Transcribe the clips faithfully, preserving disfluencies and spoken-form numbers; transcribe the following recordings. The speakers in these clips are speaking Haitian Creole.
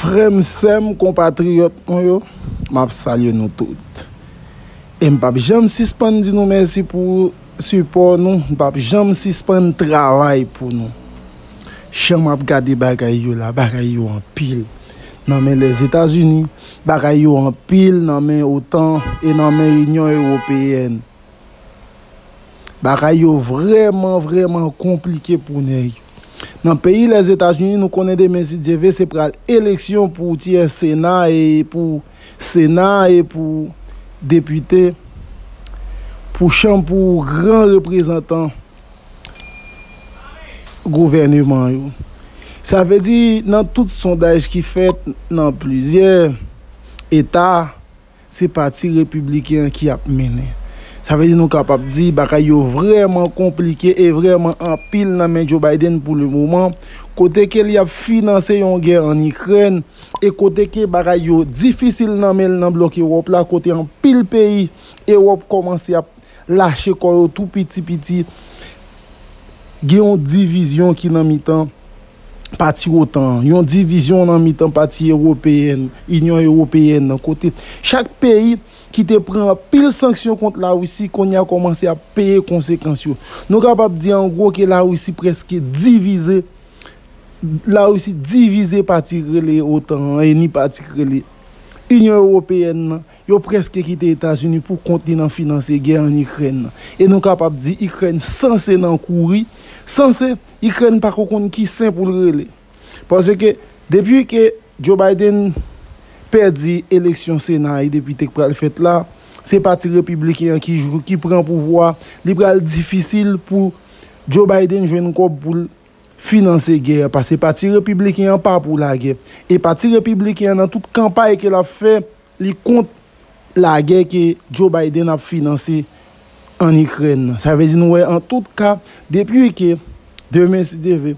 Frè m, sè m, konpatriyòt mwen yo, m ap salye nou tout. E m p ap janm sispann di nou mèsi pou sipò nou, m p ap janm sispann travay pou nou. Jan m ap gade bagay yo la, bagay yo anpil nan men Lèzetazini, bagay yo anpil nan men OTAN e nan men Inyon Ewopeyèn. Bagay yo vrèman, vrèman konplike pou nèg yo. Nan peyi Lèzetazini, nou konnen demen, si Dye vle, se pral eleksyon pou tyè Sena e pou Sena e pou depite, pou chanm, pou gran reprezantan gouvèneman yo. Sa vle di, nan tout sondaj ki fèt nan plizyè eta, se pati repibliken an ki ap mennen. Sa vle di nou kapab di bagay yo vrèman konplike e vrèman anpil nan men Joe Biden pou le moman, kote ke li ap finanse yon gè ann Ikrèn e kote ke bagay yo difisil nan men l nan blòk Ewòp la, kote anpil peyi Ewòp kòmanse ap lache kò yo tou piti piti. Gen yon divizyon ki nan mitan pati OTAN an, yon divizyon nan mitan pati ewopeyèn, Inyon Ewopeyèn nan, kote chak peyi ki te pran anpil sanksyon kont Larisi, kounye a kòmanse ap peye konsekans yo. Nou kapab di an gwo ke Larisi prèske divize, Larisi divize pati ki rele OTAN an e ni pati ki rele Inyon Ewopeyèn nan. Yo prèske kite Etazini pou kont li nan finanse gè ann Ikrèn nan. E nou kapab di Ikrèn sanse nan kouri, sanse Ikrèn pako konn ki sen pou l rele. Paske depi ke Joe Biden pèdi eleksyon Sena e depite k pral fèt la, se pati repibliken an ki jou, ki pran pouvwa, li pral difisil pou Joe Biden jwenn kòb pou l finanse gè a, paske pati repibliken an pa pou lagè. E pati repibliken an, nan tout kanpay ke l ap fè, li kont lagè ke Joe Biden ap finanse ann Ikrèn nan. Sa vle di nou wè, an tout ka, depi ke demen, si Dye vle,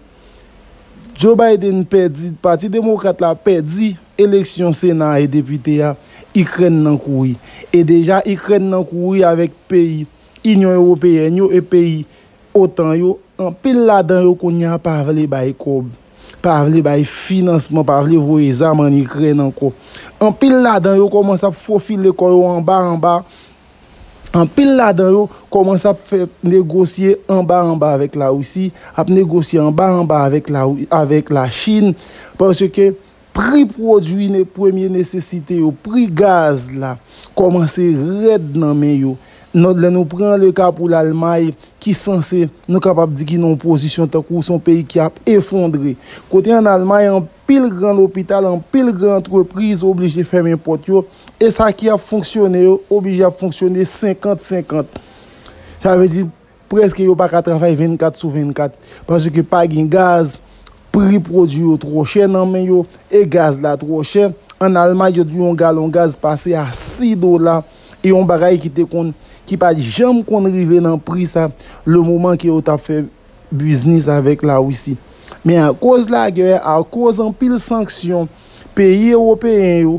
Joe Biden pèdi, pati demokrat la pèdi eleksyon Sena e depite a, Ikrèn nan kouri. E deja Ikrèn nan kouri avèk peyi Inyon Ewopeyèn yo e peyi OTAN yo, anpil ladan yo kounye a pa vle bay kòb, pa vle bay finansman, pa vle voye zam ann Ikrèn ankò. Anpil ladan yo kòmanse ap fofile kò yo anba anba. Anpil ladan yo kòmanse ap fè negosye anba anba avèk Larisi, ap negosye anba anba avèk la, avèk Lachin, paske pri pwodui ne, premye nesesite yo, pri gaz la, kòmanse rèd nan men yo. Non, lè nou pran le ka pou Lalmay, ki sanse, nou kapab di ki nan yon pozisyon tankou se yon peyi ki ap efondre. Kote ann Almay, anpil gran lopital, anpil gran antrepriz oblije fèmen pòt yo, e sa ki ap fonksyone yo, oblije ap fonksyone senkant senkant. Sa vle di, prèske yo pa ka travay vennkat sou vennkat, paske pa gen gaz, pri pwodui yo twò chè nan men yo, e gaz la twò chè. Ann Almay, yo di yon galon gaz pase a sis dola, e yon bagay ki te konn, ki pa t janm konn rive nan pri sa, le moman ke yo t ap fè biznis avèk Larisi. Men akoz lagè, akoz anpil sanksyon, peyi ewopeyen yo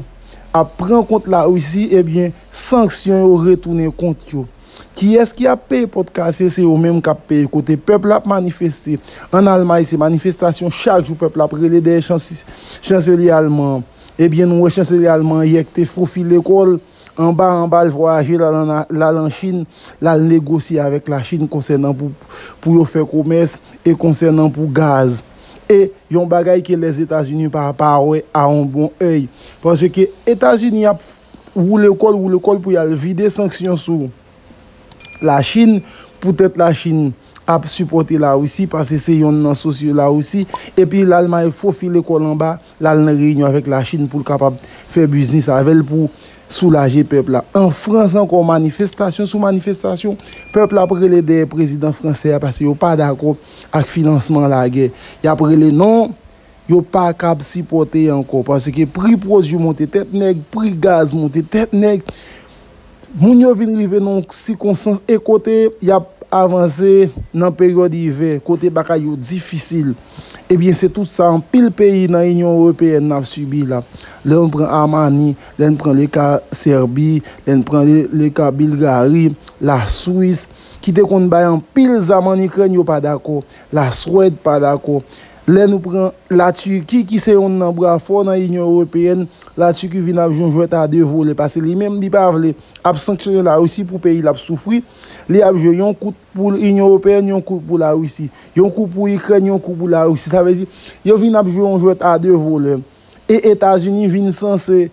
ap pran kont Larisi, ebyen, sanksyon yo retounen kont yo. Kiyès ki ap peye pòt kase? Se yo menm k ap peye. Kote pèp la ap manifeste. Ann Almay, se manifestasyon chak jou, pèp la ap rele dèyè chans-, chanselye alman an. Ebyen, nou wè chanselye alman an yè k te fofile kò l anba anba, l vwayaje, l al an, l al an Chin, l al negosye avèk Lachin konsènan pou, pou yo fè komès e konsènan pou gaz. E yon bagay ke Lèzetazini pa, pa wè a yon bon èy. Paske Etazini ap woule kò l, woule kò l pou y al vide sanksyon sou Lachin, poutèt Lachin ap sipòte Larisi, paske se yonn nan sosye Larisi, epi Lalmay fofile kò l anba, l al nan reyinyon avèk Lachin pou l kapab fè biznis avè l pou soulaje pèp la. An Frans ankò, manifestasyon sou manifestasyon, pèp la ap rele dèyè prezidan fransè a, paske yo pa dakò ak finansman lagè. Y ap rele non, yo pa kab sipòte ankò, paske pri pwodui monte tèt nèg, pri gaz monte tèt nèg. Moun yo vin rive nan yon sikonstans e kote y ap avanse nan peryòd ivè, kote bagay yo difisil. Ebyen, se tout sa anpil peyi nan Inyon Ewopeyèn ap sibi la. Lè n pran Amani, lè n pran le ka Sèbi, lè n pran le, le ka Bilgari, Laswis, ki te konn bay anpil zam ann Ikrèn, yo pa dakò. Laswèd pa dakò. Lè nou pran Latiki, ki se yonn nan bra fò nan Inyon Ewopeyèn, Latiki vin ap jwe yon jwèt a de volè, paske li menm li pa vle ap sanksyone Larisi pou peyi l ap soufri, li ap jwe yon kout pou Inyon Ewopeyèn, yon kout pou Larisi, yon kout pou Ikrèn, yon kout pou Larisi. Sa vle di, yo vin ap jwe yon jwèt a de volè. E Etazini vin sanse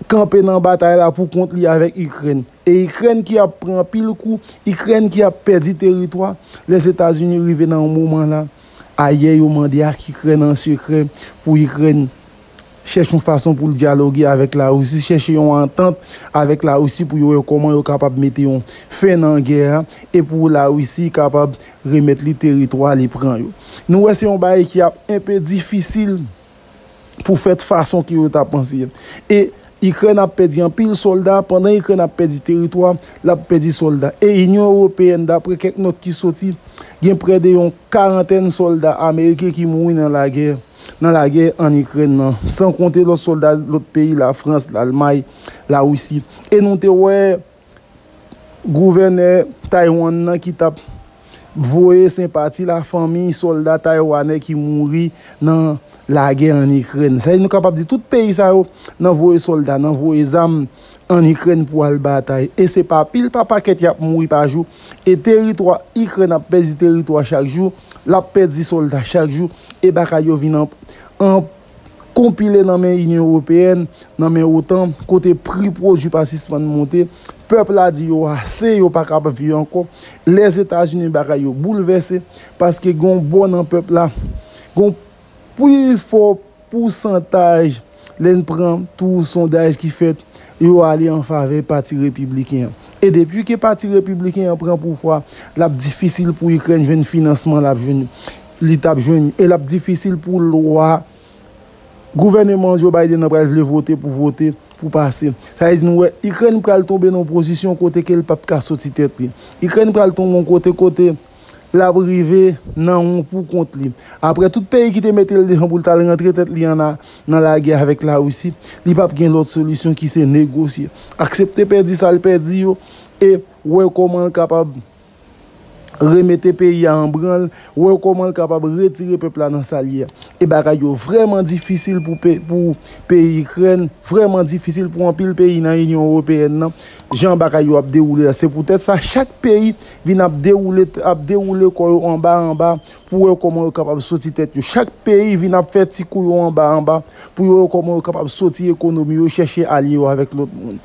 kanpe nan batay la pou kont li avèk Ikrèn. E Ikrèn ki ap pran anpil kou, Ikrèn ki ap pèdi teritwa, Lèzetazini rive nan yon moman la, ayè yo mande ak Ikrèn an sekrè pou Ikrèn chèche yon fason pou l dyaloge avèk Larisi, chèche yon antant avèk Larisi pou yo wè kòman yo kapab mete yon fen nan gè a e pou Larisi kapab remèt li teritwa li pran yo. Nou wè se yon bagay ki ap enpe difisil pou fèt fason ke yo ta panse. E Ikrèn ap pèdi anpil sòlda, pandan Ikrèn ap pèdi teritwa, l ap pèdi sòlda. E Inyon Ewopeyèn, dapre kèk nòt ki soti, gen prè de yon karantèn sòlda ameriken ki mouri nan lagè, nan lagè ann Ikrèn nan, san konte lòt sòlda lòt peyi, Lafrans, Lalmay, Larisi. E nou te wè gouvènè Taiwan nan ki t ap voye senpati lafanmi sòlda taiwanè ki mouri nan lagè ann Ikrèn. Sa vle di nou kapab di tout peyi sa yo nan voye sòlda, nan voye zam ann Ikrèn pou al batay. E se pa pil pa pakèt y ap mouri pa jou. E teritwa, Ikrèn ap pèdi teritwa chak jou, l ap pèdi sòlda chak jou. E bagay yo vin an, an konpile nan men Inyon Ewopeyèn, nan men otan, kote pri pwodui pa sispann monte. Pèp la di yo ase, yo pa kapab viv ankò. Lèzetazini, bagay yo boulvèse, paske gen yon bò nan pèp la, gen yon pli fò pousantaj, lè n pran tou sondaj ki fèt, yo ale an favè pati repibliken an. E depi ke pati repibliken an pran pouvwa, l ap difisil pou Ikrèn jwenn finansman l ap jwenn, li t ap jwenn, e l ap difisil pou lwa gouvèneman Joe Biden nan pral vle vote pou vote pou pase. Sa vle di nou wè Ikrèn pral tonbe nan yon pozisyon kote ke l p ap ka soti tèt li. Ikrèn pral tonbe yon kote kote l ap rive nan yon pou kont li. Apre tout peyi ki te mete l devan pou l t al rantre tèt li ann a, nan lagè avèk Larisi, li p ap gen lòt solisyon ki se negosye. Aksepte pèdi sa l pèdi yo e wè kòman l kapab remete peyi a an branl, wè kòman l kapab retire pèp la nan sa l ye a. E bagay yo vrèman difisil pou pe-, pou peyi Ikrèn, vrèman difisil pou anpil peyi nan Inyon Ewopeyèn nan, jan bagay yo ap dewoule la. Se poutèt sa, chak peyi vin ap dewoule, ap dewoule kò yo anba anba pou wè kòman yo kapab soti tèt yo. Chak peyi vin ap fè ti kou yo anba anba pou yo wè kòman yo kapab soti ekonomi yo, chèche alye yo avèk lòt moun.